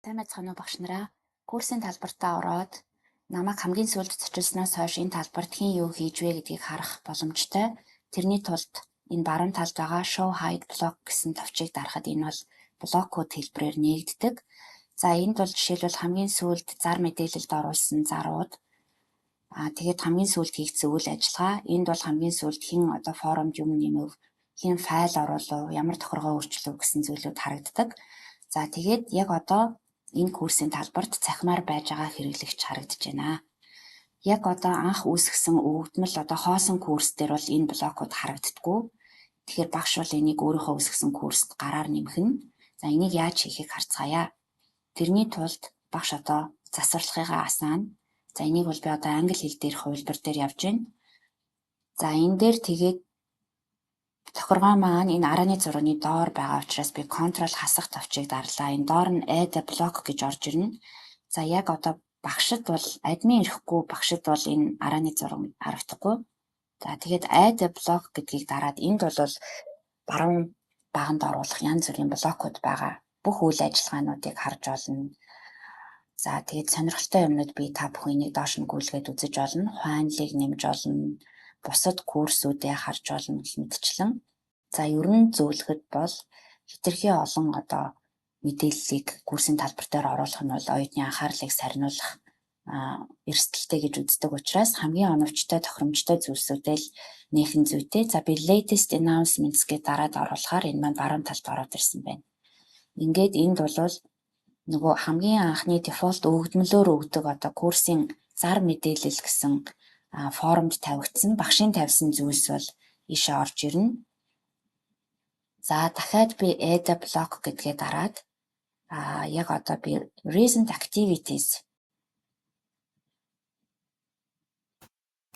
Сайн байцгаана уу, багш нараа. Курсын талбартаа ороод намайг хамгийн сүүлд зочилсноос хойш энэ талбарт хэн юу хийж вэ гэдгийг харах боломжтой. Тэрний тулд энэ баруун талд байгаа Show Hide Block гэсэн товчийг дарахад энэ бол блокууд хэлбэрээр нээгддэг. За, энд бол жишээлбэл, хамгийн сүүлд зар мэдээлэлд оруулсан зарууд, тэгээд хамгийн сүүлд хийгдсэн үйл ажиллагаа, энд бол хамгийн сүүлд хэн одоо форумд юм нэмэв, хэн файл оруулав, ямар тохиргоо өөрчлөв гэсэн зүйлүүд харагддаг. За, тэгээд яг одоо энэ курсын талбарт цахимаар байж байгаа хэрэглэгч харагдаж байна. Яг одоо анх үүсгэсэн өгөгдмөл, одоо хоосон курс дээр бол энэ блокууд харагддаггүй. Тэгэхээр багш бол энийг өөрийнхөө үүсгэсэн курст гараар нэмэх нь. За, энийг яаж хийхийг харцгаая. Тэрний тулд багш одоо засварлахыгаа асаана. За, энийг бол би одоо англи хэл дээрх хувилбар дээр явж байна. За, энэ дээр тэгээд тохиргоо маань энэ 10.6-ны доор байгаа учраас би Ctrl хасах товчийг дарлаа. Энэ доор нь add a block гэж орж ирнэ. За, яг одоо багшид бол, админ ирэхгүй багшид бол энэ 10.6 харагдахгүй. За, тэгээд add a block гэдгийг дараад энд бол баруун баганд оруулах янз бүрийн блокууд байгаа. Бүх үйл ажиллагаануудыг харж болно. За, тэгээд сонирхолтой юмнууд би та бүхэн энийг доош нь гүйлгээд үзэж болно. Файлыг нэмж болно. Бусад курсүүдээ харж болно гэх мэтчлэн. За, ер нь зөвлөхөд бол хэтэрхий олон одоо мэдээллийг курсын талбар дээр оруулах нь бол оюутны анхаарлыг сарниулах эрсдэлтэй гэж үздэг учраас хамгийн оновчтой, тохиромжтой зүйлсүүдээ л нээх нь зүйтэй. За, би latest announcements гэж дараад оруулахаар энэ маань баруун талд ороод ирсэн байна. Ингээд энд бол нөгөө хамгийн анхны default өгөгдмөлөөр өгдөг одоо курсын зар мэдээлэл гэсэн форумд тавигдсан, багшийн тавьсан зүйлс бол ийшээ орж ирнэ. За, дахиад би add a block гэдгээ дараад яг одоо би recent activities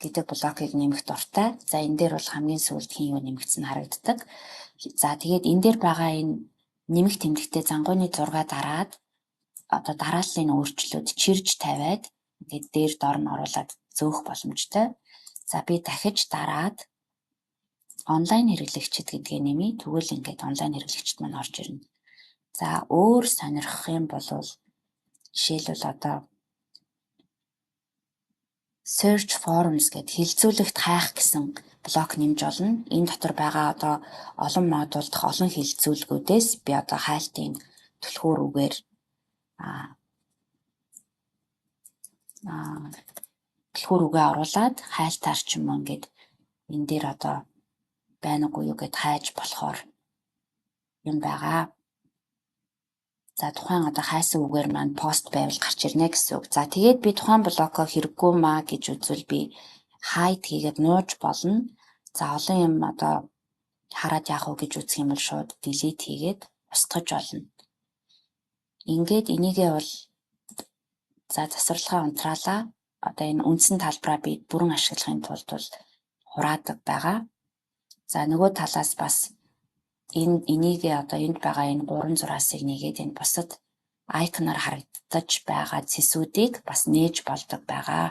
гэдэг блокийг нэмэх дуртай. За, энэ дээр бол хамгийн сүүлд хэн юу нэмэгдсэн харагддаг. За, тэгээд энэ дээр байгаа энэ нэмэх тэмдэгтээ зангууны зургаа дараад одоо дарааллыг өөрчлөөд, чирж тавиад, ингээд дээр дор нь оруулаад зөөх боломжтой. За, би дахиж дараад онлайн хэрэглэгчид гэдгээ нэмье. Тэгвэл ингээд онлайн хэрэглэгчид маань орж ирнэ. За, өөр сонирхох юм бол жишээлбэл, одоо search forums гэд хэлэлцүүлэгт хайх гэсэн блок нэмж болно. Энэ дотор байгаа одоо олон модуль дахь олон хэлэлцүүлгүүдээс би одоо хайлтын түлхүүр үгээр түлхүүр үгээ оруулаад хайлтаар ч юм уу ингээд энэ дээр одоо байна уугүй юу гэд хайж болохоор юм байгаа. За, тухайн одоо хайсан үгээр маань пост байвал гарч ирнэ гэсэн үг. За, тэгээд би тухайн блокоо хэрэггүй маа гэж үзвэл би hide хийгээд нууж болно. За, олон юм одоо хараад яах вэ гэж үзэх юм бол шууд delete хийгээд устгаж болно. Ингээд энийгээ бол, за, засварлагаа унтраалаа. Одоо энэ үндсэн талбараа би бүрэн ашиглахын тулд бол хураадаг байгаа. За, нөгөө талаас бас энэ энийгээ одоо энд байгаа энэ гурван зураасыг нээгээд энэ бусад icon оор харагдаж байгаа цэсүүдийг бас нээж болдог байгаа.